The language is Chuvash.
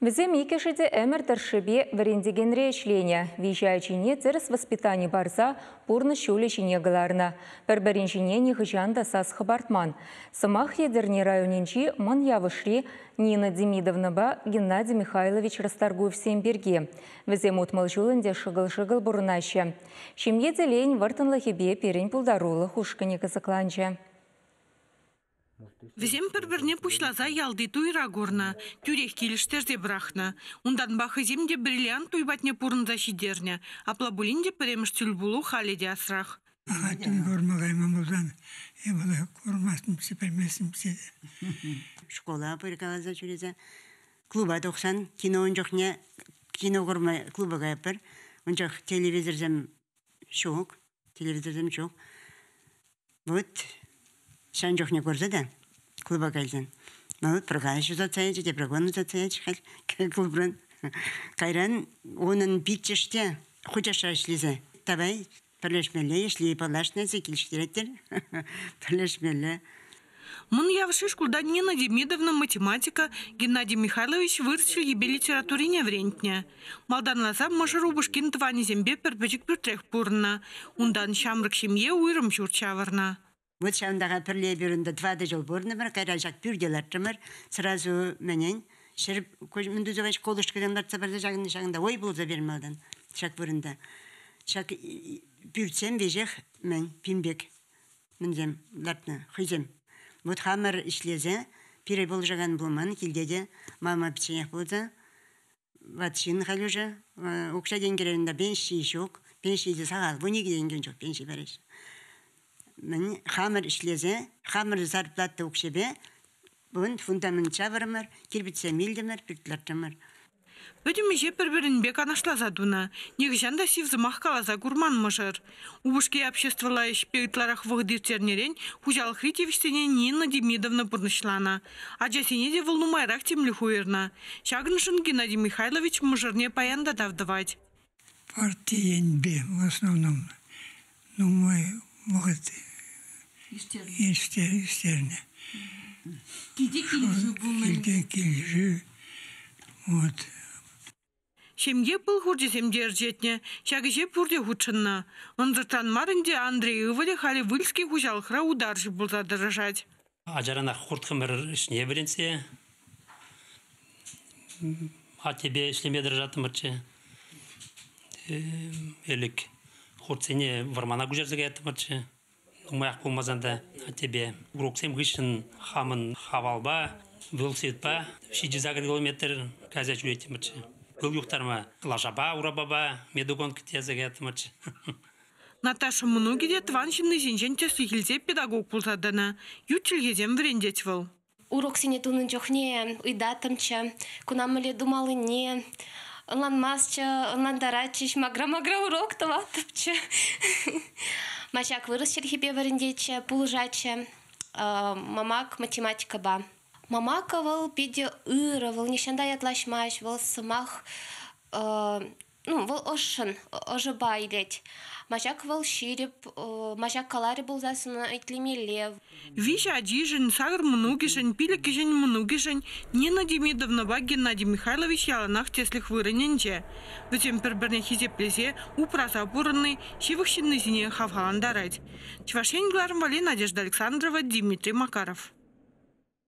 Вӗсем иккӗшӗ те ӗмӗр тӑршшӗпе вӗрентекенре ӗҫленӗ. Виҫӗ ачине тӗрӗс воспитани парса пурнӑҫ ҫулӗ ҫине кӑларнӑ. Пӗр-пӗрин ҫине нихӑҫан та сас хӑпартман. Сӑмах Етӗрне районӗнчи Мӑн Явӑшри Нина Демидовнӑпа Геннадий Михайлович Расторгуевсем пирки. Вӗсем 60 ҫул ӗнтӗ шӑкӑл-шӑкӑл пурӑнаҫҫӗ. Ҫемье телейӗн вӑрттӑнлӑхӗпе пирӗн пултарулӑх ушкӑнӗ кӑсӑкланчӗ. Вӗсем пӗр-пӗрне пуҫласа ялти туйра курнӑ, тӳрех килӗштерсе пӑрахнӑ. Унтанпа хӑйсем те бриллиант туй патне пурӑнса ҫитернӗ. Апла пулин те пӗрремӗш тӗлпулу халӗ те асрах. Ахаль туй курма кайман пулсан эпӗ курмастӑмччӗ, пӗлместӗмччӗ. Школа пыркаласа ҫӳресе клуба тухсан кино ун чухне кино курма клуба каятпӑр. Ун чух телевизорсем ҫук, телевизорсем ҫук. Вот ҫавӑн чухне курса та клуба кайсан. Ну, вот пӗр каҫ ӑсатса ячӗ, тепӗр кун ӑсатса ячӗ халь клубран. Кайран унӑн пиччӗш те хучашра ӗҫлесе. Давай пӗрлешмелле, ӗҫли паллашнӑ эсӗ, килӗштереттӗр. Пӗрлешмелле. Мӑн Явӑшри шкулта Нина Демидовна математика, Геннадий Михайлович вырӑс чӗлхипе литературине вӗрентнӗ. Малтанласа мӑшӑр упӑшкин тӑванӗсемпе пӗр пӗчӗк пӳртрех пурӑннӑ. Унтан ҫамрӑк ҫемье уйрӑм ҫурт ҫавӑрнӑ. Вот ҫавӑнтаха пӗрле эпир унта тӑватӑ ҫул пурӑнтӑмӑр, кайран ҫак пӳрте лартрӑмӑр. Сразу мӗнен ҫӗр мӗн туса колышкӑсем лартса парса ҫакӑнта ҫакӑнта ой пулса пер малтан ҫак вырӑнта. Ҫак пӳртсем веҫех мӗн пин пек мӗнсем лартнӑ хӑйсем. Вот хамӑр ӗҫлесе пире пулӑшакан пулман килте те мама пӗчченех пулса Ват ҫын халь уже укҫа-тенкӗрен та пенси ҫук. Пенси те сахал, 12 тенкӗ чух пенси параҫҫӗ. Мӗн хамӑр ӗҫлесе, хамӑр зарплата укҫипе фундамент ҫавӑрӑмӑр, кирпӗчсем илтӗмӗр, пӳрт лартрӑмӑр. Пӗтӗм ӗҫе пӗр-пӗринпе канашласа тунӑ. Нихӑҫан та сив сӑмах каласа курман мӑшӑр. Упӑшки обществӑлла ӗҫпе ытларах вӑхӑт ирттернӗрен хуҫалӑхри тивӗҫсене Нина Демидовна пурнӑҫланӑ. Ачасене те вӑл нумайрах тимлӗх уйӑрнӑ. Ҫакӑншӑн Геннадий Михайлович мӑшӑрне паян та тав тӑвать. Парти енпе в основном нумай вӑхӑт ирттернӗ. Килте килӗшӳ пулнӑ. Килте килӗшӳ. Вот. Ҫемье пыл хурчӗсем те ӗрчетнӗ. Ҫак ӗҫе пурте хутшӑннӑ. Ӑнсӑртран мар ӗнтӗ Андрей ывӑлӗ халӗ Выльский хуҫалӑхра утарҫӑ пулса тӑрӑшать. Ачаранах хурт-хӑмӑр ӗҫне вӗрентсе аттепе ӗҫлеме тӑрӑшаттӑмӑрччӗ. Ӗлӗк хуртсене вӑрмана куҫарса каяттӑмӑрччӗ. Нумаях пулмасан та аттепе уроксем хыҫҫӑн хамӑн хавалпа, велосипедпа 7-8 километр кайса ҫӳреттӗмӗрччӗ. Пыл юхтарма лашапа, урапапа медогонка тесе каяттӑмӑрччӗ. Наташа мӑнукӗ те тӑван ҫыннисенчен тӗслӗх илсе педагог пулса тӑнӑ. Ют чӗлхесем вӗрентет вӑл. Уроксене тунӑ чухне ыйтаттӑмччӗ, куна мӗнле тумаллине ӑнланмастчӗ, ӑнлантаратчӗҫ, макра-макра урок тӑваттӑмччӗ. Маҫак вырӑс чӗлхипе вӗрентетчӗ, пулӑшатчӗ мамак математикӑпа. Мамака вӑл питӗ ырӑ, вӑл нихҫан та ятлаҫмасть, вӑл сӑмах ну, вӑл ӑшшӑн, ӑшӑпа илет. Маҫак вӑл ҫирӗп, маҫак каларӗ пулсассӑн итлемелле. Виҫӗ ачишӗн, сакӑр мӑнукӗшӗн, пилӗк кӗҫӗн мӑнукӗшӗн Нина Демидовнӑпа Геннадий Михайлович яланах тӗслӗх вырӑнӗнче. Вӗсем пӗр-пӗрне хисеплесе, упраса пурӑнни ҫывӑх ҫыннисене хавхалантарать. Чӑваш Ен кӑларӑм валли Надежда Александрова, Дмитрий Макаров.